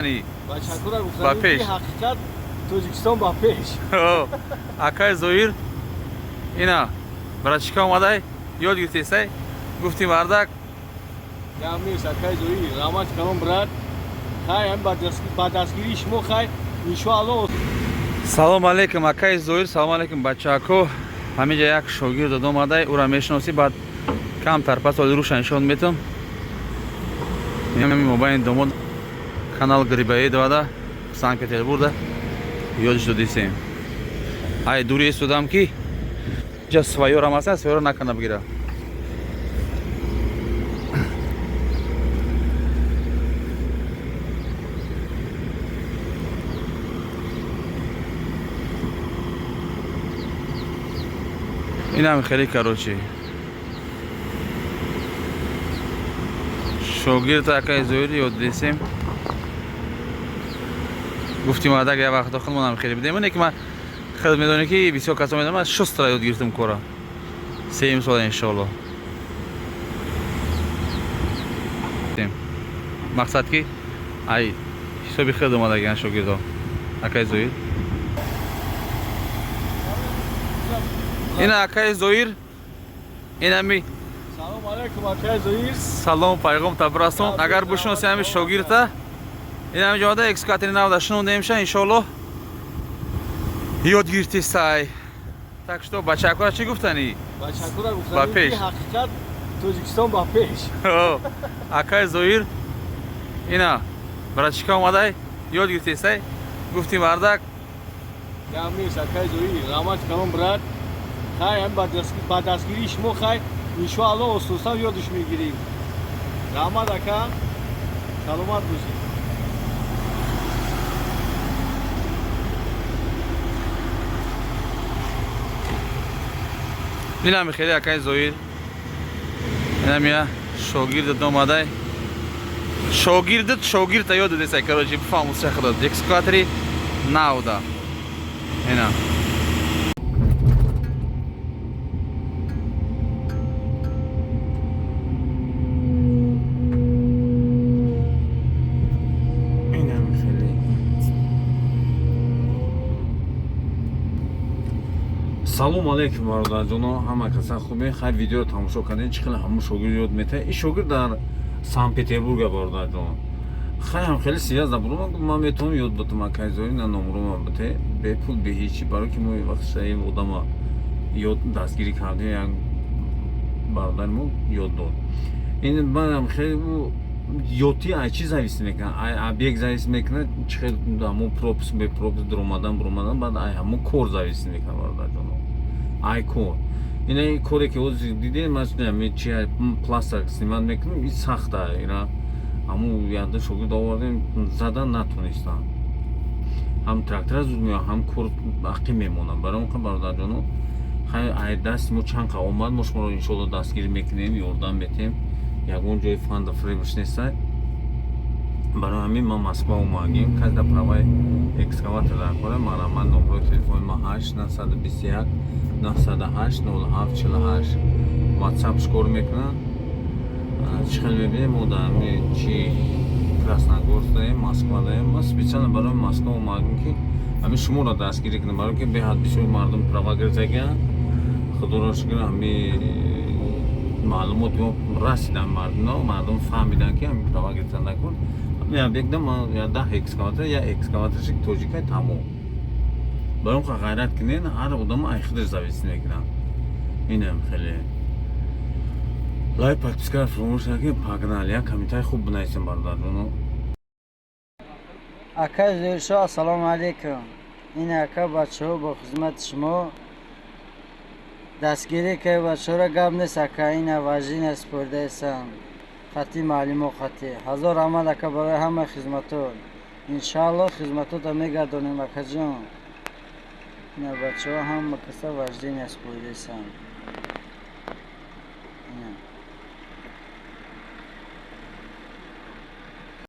Бачакура гуфтани ки ҳақиқат Тоҷикистон ба пеш. Акай Зоир ина братчика омадай, ёд гирифтесай, гуфти мардак. Гап нест, акай Зоир, раҳмат калон брат. Хай, ҳам ба дастгирии шумо хай, иншоалло. Салом алейкум, акай Зоир, салом алейкум, бачако. Ҳаминҷа як шогирд омадай, ӯра мешиносӣ, баъд камтар пас оли руша нишон метам. Мобайни домод канал Грибоедовада, Санкт-Петербургда ёдиш додисем. Ай дури истодам ки ҷа своёрам аста, своёра накана бигира. Инам хеле короче. Шогирд акай Зоир ёд дидисем. Гуфтим адак як вақт худмонам хеле бидем. Оне ки ман хел медонем ки бисёр касо медонам, ман шустра ёд гирифтам кора. Сеюм сола иншоалло. Мақсад ки ай ҳисоби хел омадагиан шогирдо. Акай Зоир. Ина акай Зоир. Инами Салом алейкум, акай Зоир. Салом пайғом табрасон. Агар бишноси ҳами шогирдта, ин ҳами ҷода экскаватори нав шунондемша, иншоалло ёд гирифтесай. Так что бачакура чӣ гуфтанӣ? Бачакура Ба гуфтани пеш. ки ҳақиқат Тоҷикистон ба пеш. Акай Зоир ина братчика омадай, ёд гирифтесай, гуфти мардак. Гап нест, акай Зоир, раҳмат калон брат. Хай, ҳам ба дастгирии шумо хай, иншоалло ососан ёдиш мегирем. Раҳмат ака, саломат бошед. Инами хеле акай Зоир. Инами я шогирдат омадай. Шогирдат шогирдта ёд додесай, короче, бифаҳму шахадат. Экскаватори навда. Ина. Инами хеле. Салом алейкум, бародарҷоно, ҳама каса хубе? Хайр, видеоро тамошо кардем, чӣ хеле ҳамун шогирд ёд метаҳад. Ин шогирд дар Санкт-Петербурга, бародарҷон. Хай, ҳам хеле связь набурам, ман метавонам ёд батам, акай Зоир, на номрумам бите, бепул, бе ҳечи, барое ки мо вақтша ин одама ёд дастгирӣ кардем, як бародари мо ёд дод. Ин манам хеле ӯ ёдти ай чӣ зависит мекунад? Ай объект зависит мекунад, чӣ хел ҳамун пропуск, бе пропуск дуромадан, буромадан, баъд ай ҳамун кор зависит мекунад, бародарҷоно. Ай кор. Ина коре ки ҳозир дидем, ман чи пластик снимать мекунам, ин сахта, ина ҳамун яда шогирд овардем, задан натонистам. Ҳам трактора зуд меояд, ҳам кор ақиб мемонад. Барои он қа, бародарҷоно, хай, ай дасти мо чанд қа омад, мо шуморо иншоалло дастгирӣ мекунем, ёрдам метем. Ягон ҷои фанда фиребш нестай. Барои ҳамин ман Москва омадагим. Кас да праваи экскаватор дар кора, марҳамат, номрои телефони ман 8 921 908 07 48, WhatsApp кор мекунад. Чӣ хел мебинем, мо дар ҳами чи Красногорск даем, Москва даем. Ман специально барои Москва омадагим ки ҳамин шуморо дастгирӣ кунам, барое ки беҳад бисёри мардум права гирифтагианд. Худоро шукр, ҳами маълумоти мо расидан мардумно, мардум фаҳмиданд ки ҳамин права гирифтан накун. Ҳамин объектда ман я 10 экскаватор, я экскаваторшик тоҷикай, тамом. Барои он қа ғайрат кунен, ҳар одам ай худаш зависит мекунад. Инам хеле. Лайк, подписка фаромӯш накунед, погнали, як комментарий хуб бинависем, бародарҷоно. Акай Зоиршо, ассалому алейкум. Ин ака бачаҳо бо хизмати шумо дастгирӣ ки бачаҳоро гап нест, ака, ина вождения супоридаесам хати маълимо хати. Ҳазор раҳмат, ака, барои ҳамаи хизматот. Иншаалло хизматота мегардонем, акаҷон. Ина бачаҳо ҳама каса вождения супоридаесам.